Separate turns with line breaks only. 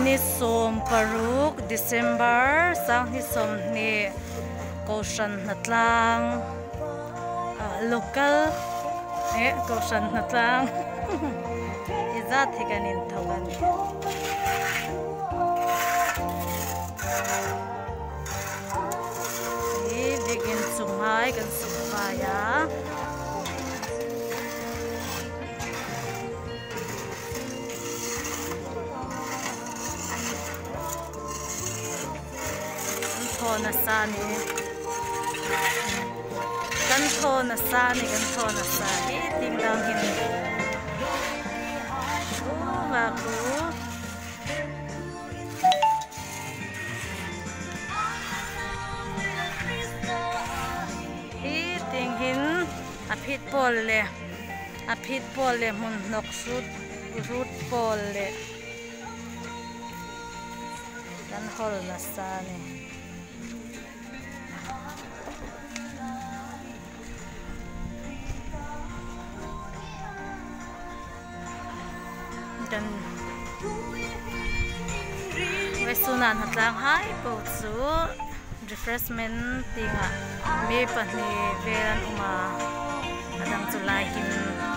Ni 16 December 2020 Kohhran hnatlang local eh Kohhran hnatlang i zat hi kan inthawk a ni. Hi biakinn chunghai kan suk fai a. Kan thaw nasa a ni. Kan thaw nasa a ni, kan thaw nasa hi ding dang hin. Va ku. Hi ting hin a phit pawl le a phit pawl le hmun hnawk sut rut pawl le kan hawl nasa a ni. Kan Vesunan hnatlang hai pawh chu refreshment tingah mi pahnih vel an awm a a dang chu lai him.